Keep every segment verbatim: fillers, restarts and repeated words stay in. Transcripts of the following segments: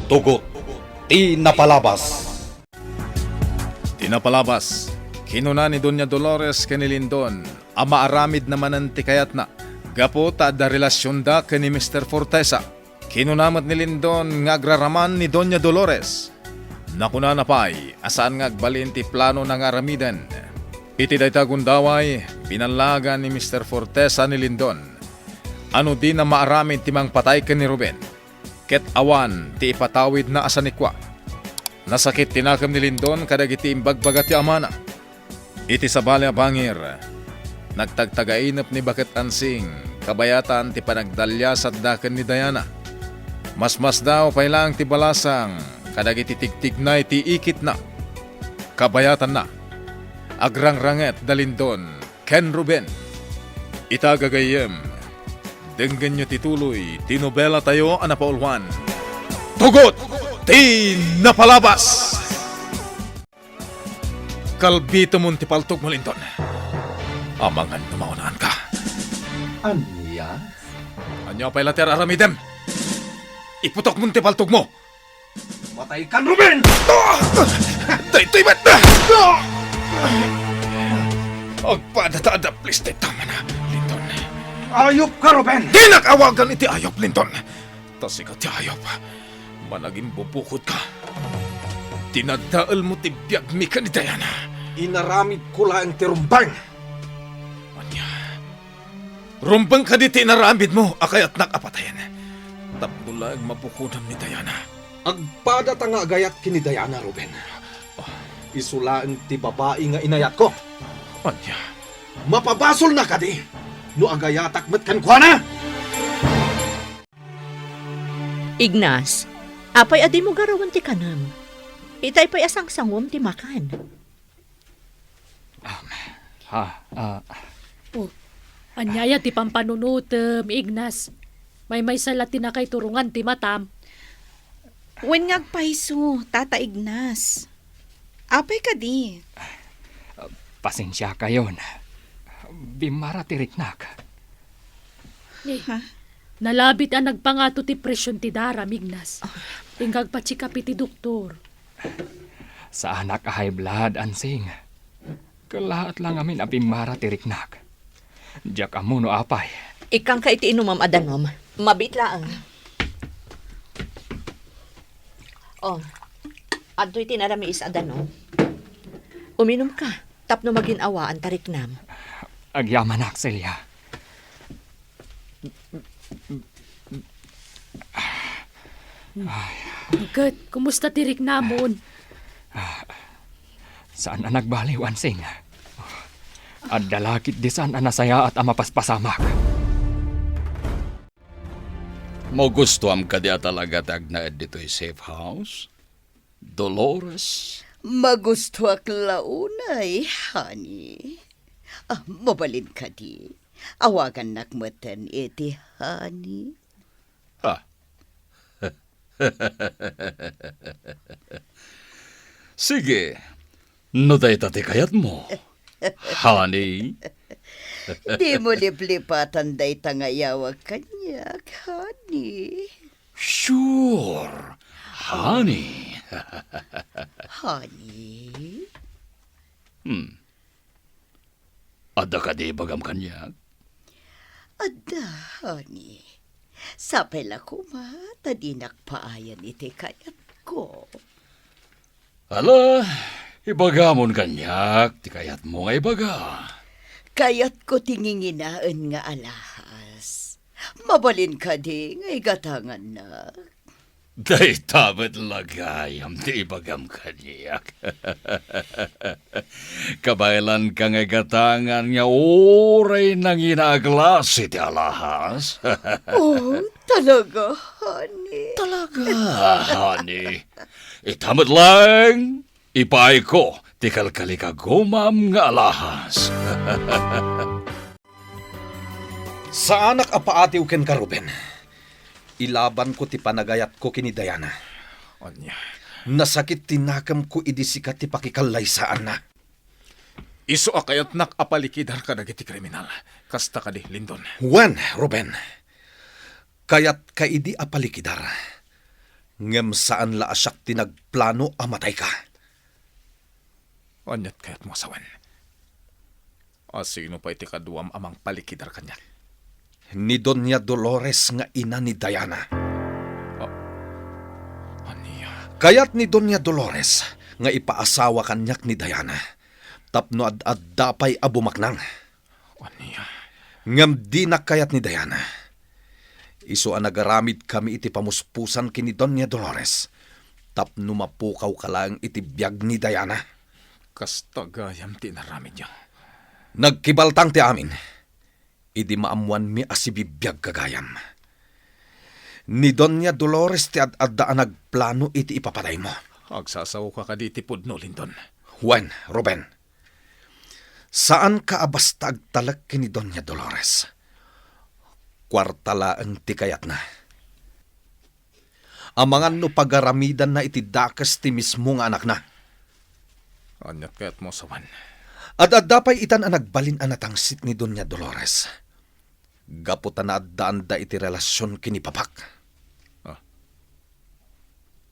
Tugot ti napalabas. Ti napalabas, kinuna ni Doña Dolores ken ni Lindon a maaramidna manen ti kayatna gapu ta adda relasionda ken ni Mister Fortesa. Kinuna met ni Lindon nga agraraman ni Doña Dolores. Nakunana pay a saan nga agbalin ti planona nga aramiden. Iti dayta gundaway, binallagan ni Mister Fortesa ni Lindon a no dina maaramid ti mangpatay ken ni Ruben, ket awan ti ipatawidna a sanikua. Nasakit ti nakem ni Lindon kadagiti imbagbaga ti amana. Iti sabali a bangir, nagtagtagainep ni Baket Ansing kabayatan ti panagdaliasatda ken ni Diana. Masmasdaaw pay laeng ti balasang kadagiti tigtignay ti ikitna. Kabayatanna, agrangranget da Lindon ken Ruben. Ita gagayyem, denggenyo ti tuloy ti nobelatayo a napauluan, Tugot ti Napalabas! Kalbitemon ti paltogmo, Lindon. Amangan no maunaanka. Ania? Ania pay la ti ar-aramidem? Iputokmon ti paltogmo! Mataykan, Ruben! Daytoy met! Agpada ta adda plis ti tamana, Lindon. Ayupka, Ruben! Dinak awagan iti ayup, Lindon! Ta sika ti ayup. Managimbubukodka. Dinadaelmo ti biagmi ken ni Diana. Inaramidko laeng ti rumbeng. Ania? Rumbeng kadi ti inaramidmo a kayatnak a patayen tapno laeng mabukodam ni Diana? Agpadata nga agayat ken ni Diana, Ruben. Isu laeng ti babai nga inayatko. Ania? Mapabasolna kadi no agayatak met kenkuana? Ignas, apay a dimo garawen ti kanem? Itay pay a sangsangom ti makan. Um, ha, ah. Oh, ania aya ti pampanunotem, Ignas? Maymaysa la ti nakaiturongan ti matam. Wen nga agpayso, Tata Ignas. Apay kadi? Pasensiakayon. Bimmara ti riknak. Eh, ha? Nalabit a nagpangato ti presion ti daram, Ignas. Inka agpa-check up iti doktor. Saanak a high blood, Ansing. Kellaat la ngamin a bimmara ti riknak. Diak ammo no apay. Ikkanka iti inumam a danum. Mabiit laeng. Oh, adtoy ti naramiis a danum. Uminumka tapno magin-awaan ta riknam. Agyamanak, Celia. Ket, kumusta ti riknamon? Saan a nagbaliw, Ansing. Adda la ketdi saan a nasayaat a mapaspasamak. Magustuam kadi a talaga ti agnaed ditoy safe house, Dolores? Magustuak la unay, honey. Ah, mabalin kadi? Awagannak metten iti honey. Ah. Sige, no dayta ti kayatmo, honey. Dimo liplipatan dayta nga iyawag kaniak, honey. Sure, honey. Honey? Hmm. Adda kadi ibagam kaniak? Adda, honey. Sapay la koma ta dinak paayan iti kayatko. Ala, ibagamon kaniak ti kayatmo nga ibaga. Kayatko ti nginginaen nga alahas. Mabalin kadi nga igatangannak? Dayta met la gayam ti ibagam kaniak. Kabaelanka nga igatangan nga uray nangina a klase ti alahas. Oh, talaga, honey? Talaga, honey. Ita met laeng, ipaayko ti kalkalikagumam nga alahas. Saanak a paatiw kenka, Ruben. Ilabanko ti panagayatko ken ni Diana. Ania? Nasakit ti nakemko idi sika ti pakikallaysaanna. Isu a kayatnak a palikidar kadagiti kriminal. Kasta kadi, Lindon? Wen, Ruben. Kayatka idi a palikidar. Ngem saan la a siak ti nagplano a matayka. Aniat kayatmo a sawen? A sino pay ti kaduam a mangpalikidar kaniak? Ni Doña Dolores nga ina ni Diana. A-, ania? Kayat ni Doña Dolores nga ipaasawa kaniak ni Diana tapno ad-adda pay a bumaknang. Ania? Ngem dina kayat ni Diana. Isu a nagaramidkami iti pamuspusan ken ni Doña Dolores tapno mapukawka laeng iti biag ni Diana. Kasta gayam ti inaramidyo. Nagkibaltang ti amin idi maammoanmi a sibibiag gagayam. Ni Doña Dolores ti ad-adda a nagplano iti ipapataymo. Agsasaoka kadi iti pudno, Lindon? Wen, Ruben. Saanka a basta agtalek ken ni Doña Dolores. Kuarta laeng ti kayatna. Amangan no pagaramidanna iti dakes ti mismo nga anakna. Aniat kayatmo a sawen? Ad-adda pay itan a nagbalin a natangsit ni Doña Dolores. Gapu ta naaddaanda iti relasion ken ni papak. Ah.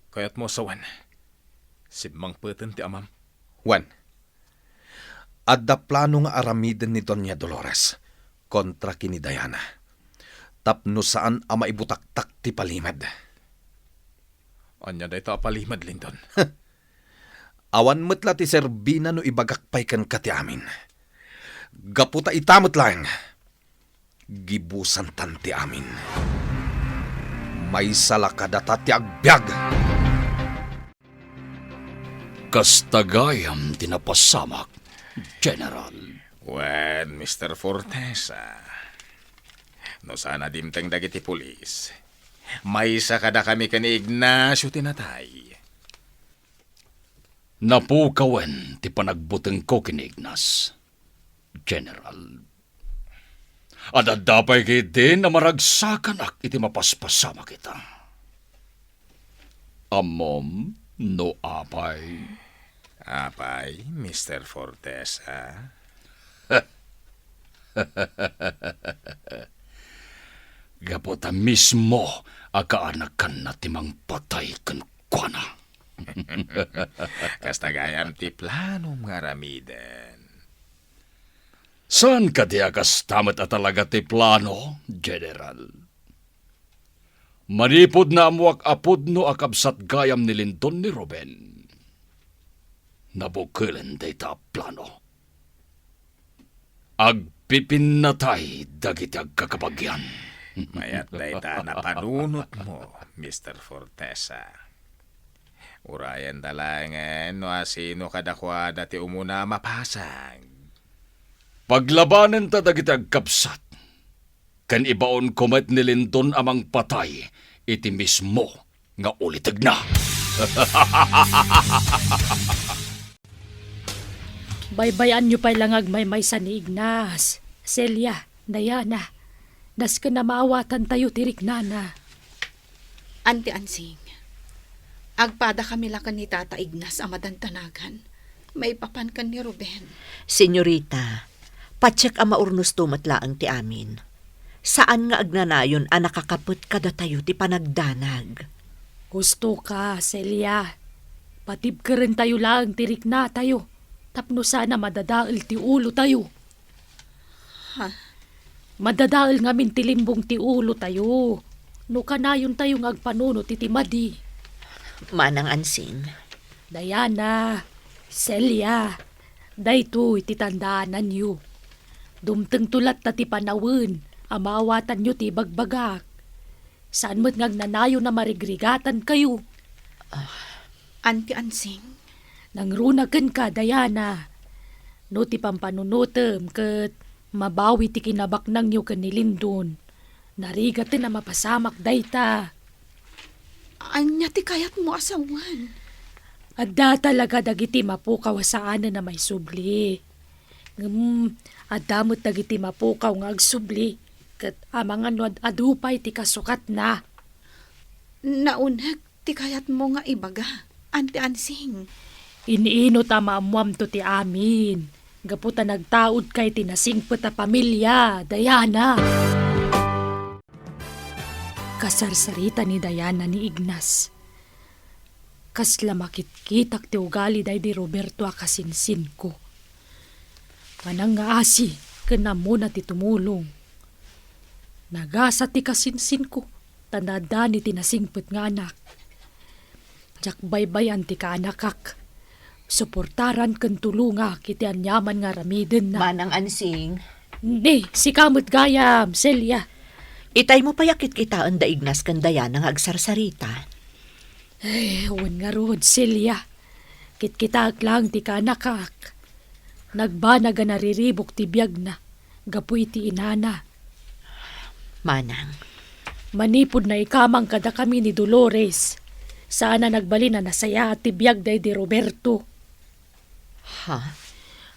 Kayatmo a sawen? Simmangpeten ti amam? Wen. Adda plano nga aramiden ni Doña Dolores kontra ken ni Diana tapno saan a maibutaktak ti palimed. Ania dayta a palimed, Lindon? Awan met la ti serbina no ibagak pay kenka ti amin. Gapu ta ita met laeng, gibusantan ti amin. Maysa la kadata ti agbiag. Kasta gayam ti napasamak, General. Wen, Mister Fortesa. No saan a dimteng dagiti pulis, maysa kadakami ken ni Ignacio ti natay. Napukawen ti panagbutengko ken ni Ignas, General. Ad-adda pay ketdin a maragsakanak iti mapaspasamak ita. Ammom no apay? Apay, Mister Fortesa? Gapu ta mismo a kaanakanna ti mangpatay kenkuana. Kasta gayam ti planom nga aramiden. Saan kadi a kasta met a talaga ti plano, General? Manipud naammoak a pudno a kabsat gayam ni Lindon ni Ruben, nabukelen dayta a plano. Agpipinnatay dagiti agkakabagian. Mayat dayta a napanunotmo, Mister Fortesa. Urayenta laengen no asino kadakuada ti umuna a mapasag. Paglabanenta dagiti agkabsat, ken ibaonko met ni Lindon a mangpatay iti mismo nga ulitegna. Baybay-anyo pay la nga agmaymaysa ni Ignas, Celia, Diana. Dasken a maawatantayo ti riknana. Anti Ansing, agpadakami la ken ni Tata Ignas a madantanagan maipapan ken ni Ruben. Senyorita, patiek a maurnosto met laeng ti amin. Saan nga agnanayon a nakakapet kadatayo ti panagdanag. Husto ka, Celia. Patibkerentayo laeng ti riknatayo tapno saan a madadael ti ulotayo. Ha? Madadael ngamin ti limbong ti ulotayo no kanayontayo nga agpanunot iti madi. Manang Ansing. Diana, Celia, daytoy ti tandaananyo. Dumtengto latta ti panawen a maawatanyo ti ibagbagak. Saan met nga agnanayon a marigrigatankayo. Ah. Anti Ansing. Nangruna kenka, Diana. No ti pampanunotem ket mabawi ti kinabaknangyo ken ni Lindon, narigaten a mapasamak dayta. Ania ti kayatmo a sawen? Adda talaga dagiti mapukaw a saanen a maisubli. Ngem adda met dagiti mapukaw nga agsubli, ket amangan no ad-adu pay ti kasukatna. Nauneg ti kayatmo nga ibaga, Anti Ansing. Iniinot a maammoamto ti amin, gapu ta nagtaudka iti nasingpet a pamilia, Diana. Kasarsarita ni Diana ni Ignas. Kasla makitkitak ti ugali daydi Roberto a kasinsinko. Manang nga asi ken ammona ti tumulong. Nagasa ti kasinsinko, ta naadani ti nasingpet nga anak. Diak baybay-an ti kaanakak. Suportaran ken tulongak iti aniaman nga aramidenna. Manang Ansing. Ni, sika met gayam, Celia. Itaymo pay a kitkitaen da Ignas ken Diana nga agsarsarita. Ay, wen ngarud, Celia. Kitkitaek laeng ti kaanakak. Nagbanag a nariribuk ti biagna gapu iti inana. Manang. Manipud naikamang kadakami ni Dolores, saan a nagbalin a nasayaat ti biag daydi Roberto. Ha?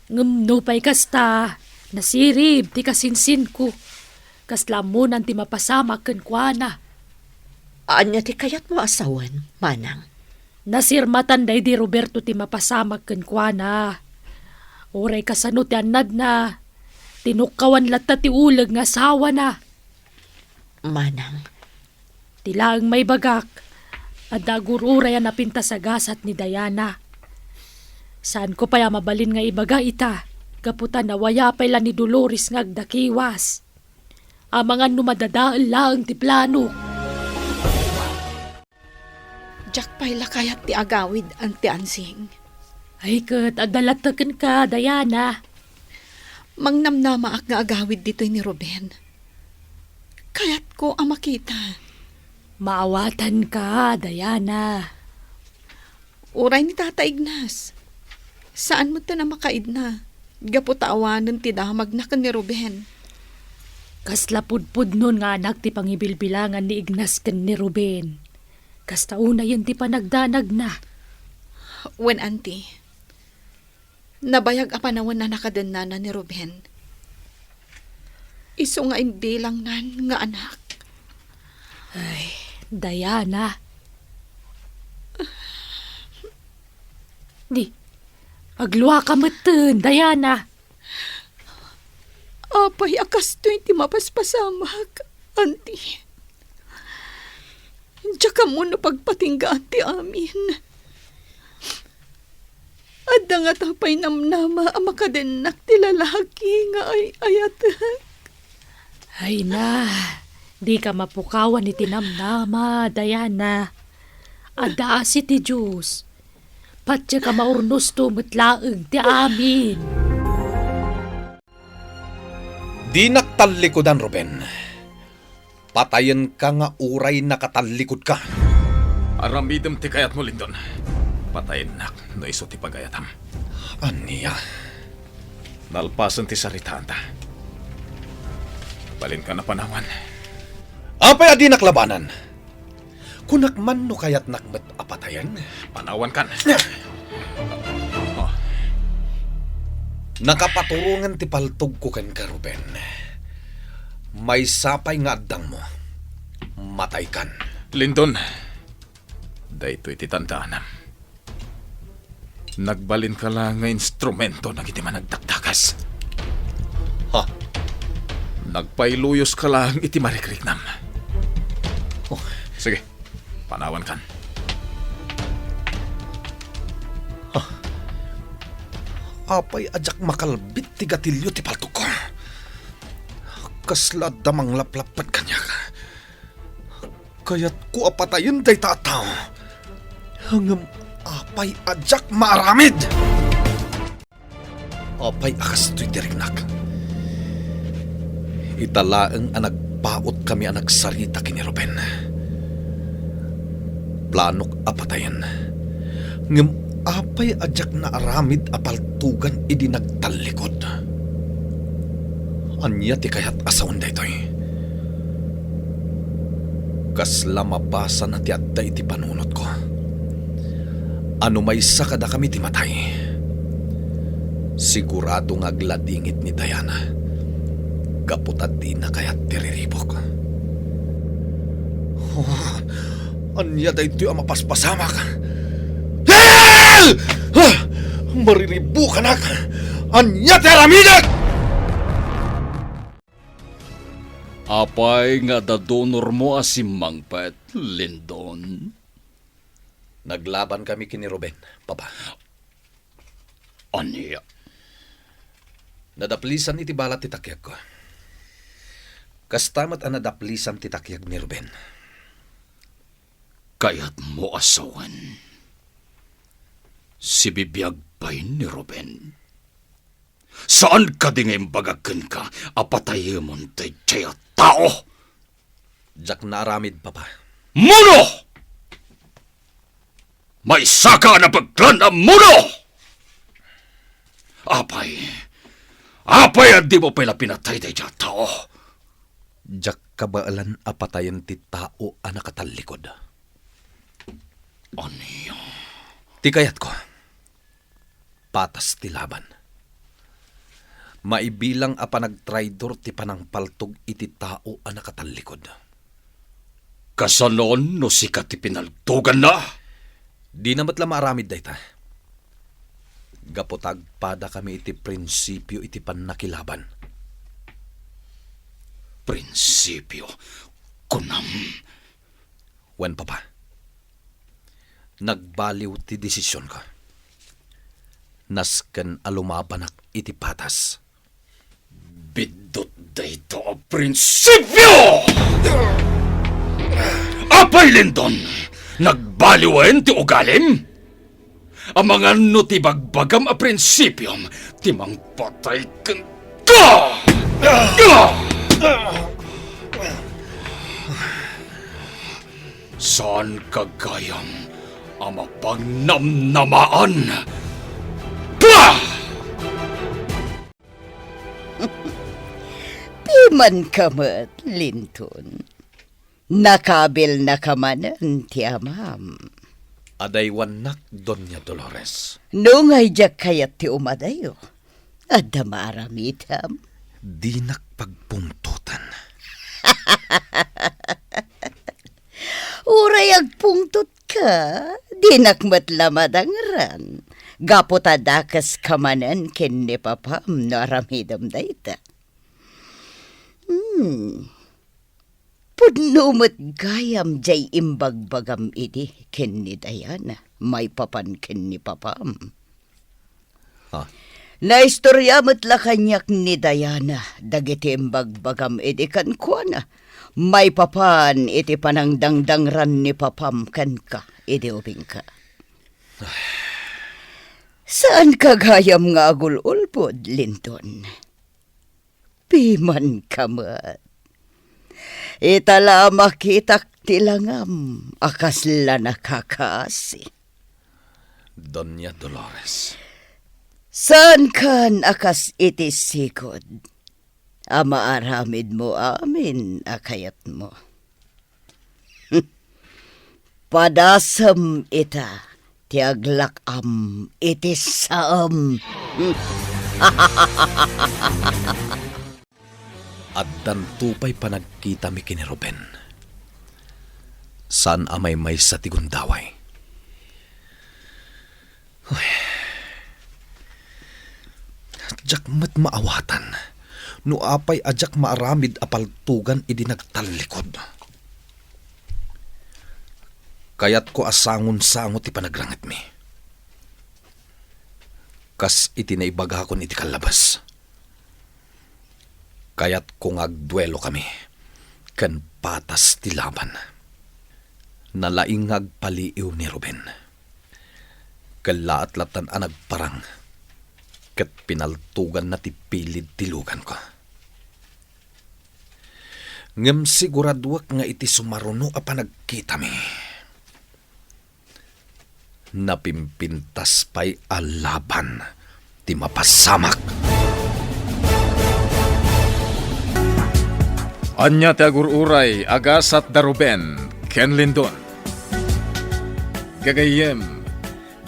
Ngem nupay kasta, nasirib ti kasinsinko. Kasla ammonan ti mapasamak kenkuana. Ania ti kayatmo a sawen, Manang? Nasirmatan daydi Roberto ti mapasamak kenkuana. Uray kasano ti annadna, tinukkawan latta ti uleg nga asawana. Manang. Ti laeng maibagak, adda agur-uray a napintas a gasat ni Diana. Saanko pay a mabalin nga ibaga ita, gapu ta nawaya pay la ni Dolores nga agdakiwas. Amangan no madadael laeng ti plano. Diak pay la kayat ti agawid, Auntie Ansing. Ay ket, adda latta kenka, Diana. Mangnamnamaak nga agawid ditoy ni Ruben. Kayatko a makita. Maawatanka, Diana. Uray ni Tata Ignas. Saan metten a makaidna, gapu ta awanen ti damagna ken ni Ruben. Kasla pudpudnon nga anak ti pangibilbilangan ni Ignas ken ni Ruben. Kasta unayen ti panagdanagna. Wen, Auntie. Nabayag a panawen a nakadennana ni Ruben. Isu nga imbilangnan nga anak. Ay, Diana. Di, agluaka metten, Diana. Apay a kastoy ti mapaspasamak, Auntie? Diak ammo no pagpatinggaan ti amin. Adda ngata pay namnama a makadennak ti lalaki nga ay-ayatek? Ay na, dika mapukawan iti namnama, Diana. Adda asi ti Dios. Patiek a maurnosto met laeng ti amin. Dinak tallikudan, Ruben. Patayenka nga uray nakatallikudka. Aramidem ti kayatmo, Lindon. Patayennak no isu ti pagayatam. Ania? Nalpasen ti saritaanta. Balinka a panawan. Apay a dinak labanan? Kunak man no kayatnak met a patayen? Panawankan. Oh. Nakapaturongen ti paltogko kenka, Ruben. Maysa pay nga addangmo, mataykan. Lindon, daytoy ti tandaanam. Nagbalinka la nga instrumento dagiti managdakdakas. Ha? Nagpailuyoska laeng iti marikriknam. Oh. Sige, panawankan. Ha? Apay a diak makalbit ti gatilio ti paltogko? Kasla adda manglaplappet kaniak. Kayatko a patayen dayta a tao. Ngem apay a diak maaramid? Apay a kastoy ti riknak? Ita laeng a nagpaut kami a nagsarita ken ni Ruben. Planok a patayen. Ngem apay a diak naaramid a paltugan idi nagtallikod? Ania ti kayat a sawen daytoy? Kasla mabasana ti adda iti panunotko. A no maysa kadakami ti matay, sigurado nga agladingit ni Diana gapu ta dina kayat ti riribuk. Oh, ania daytoy a mapaspasamak? Ah! Ah! Mariribukanak! Ania ti aramidek? Apay nga adda donormo a simmangpet, Lindon? Naglabankami ken ni Ruben, Papa. Ania? Nadaplisan iti balat ti takiagko. Kasta met a nadaplisan ti takiag ni Ruben. Kayatmo a sawen, sibibiag pay ni Ruben? Saan kadi nga imbagak kenka a patayemon daydiay a tao? Diak naaramid, Papa. Muno! Maysaka a napeklan a muno! Apay, apay a dimo pay la pinatay daydiay a tao? Diak kabaelan a patayen ti tao a nakatallikod. Ania? Ti kayatko, patas ti laban. Maibilang a panagtraidor ti panangpaltog iti tao a nakatallikod. Kasanoon no sika ti pinaltoganna? Dina met la maaramid dayta. Gapu ta agpadakami iti prinsipio iti pannakilaban. Prinsipio, kunam? Wen, Papa. Nagbaliw ti desisionko. Nasken a lumabanak iti patas. Biddut dayta a prinsipio! Apay, Lindon, nagbaliwen ti ugalim? Amangan no ti bagbagam a prinsipiom ti mangpatay kenka! Saanka gayam a mapagnamnamaan. Pah! Pimanka met, Lindon. Nakabilnaka manen ti amam. Adaywannak, Doña Dolores. No ngay diak kayat ti umadayo, adda maaramidam. Dinak pagpungtotan. Uray agpungtotka, dinak met la madangran. Gapu ta dakeska manen ken ni papam no aramidem dayta. Hmm. Pudno met gayam diay imbagbagam idi ken ni Diana, maipapan ken ni papam. Ha? Naistorya met la kaniak ni Diana dagiti imbagbagam idi kenkuana, maipapan iti panangdangdangran ni papam kenka idi ubingka. Saanka gayam nga agul-ulbod, Lindon. Pimanka met. Ita la a makitak ti langam a kasla nakakaasi. Doña Dolores. Saankan a kas iti sigud a maaramidmo amin a kayatmo. Padasem ita ti aglak-am iti saem. Addanto pay panagkitami ken ni Ruben. Saan a maymaysa ti gundaway. Ay. Diak met maawatan no apay a diak maaramid a paltogan idi nagtallikod. Kayatko a sangon-sango ti panagrangetmi. Kas iti naibagakon iti kallabas. Kayatko nga agduelokami ken patas ti laban. Nalaing nga agpaliiw ni Ruben. Kellaat latta a nagparang ket pinaltoganna ti pilid ti luganko. Ngem siguradoek nga iti sumaruno a panagkitami, napimpintas pay a laban ti mapasamak. Ania ti agur-uray a gasat da Ruben ken Lindon? Gagayyem,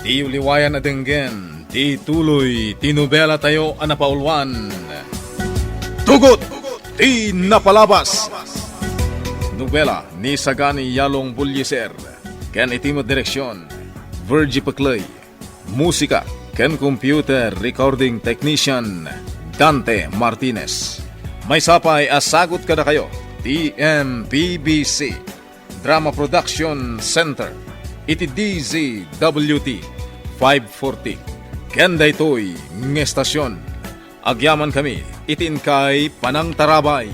diyo liwayan a denggen ti tuloy ti nobelatayo a napauluan, Tugot ti Napalabas. Nobela ni Sagani Yalong Bullieser. Ken iti met direksion, Virgie Pecley. Musika ken computer recording technician, Dante Martinez. Maysa pay a sagut kadakayo ti M P B C Drama Production Center. iti D Z W T five forty. Ken daytoy nga estasion, agyamankami iti inkay panangtarabay.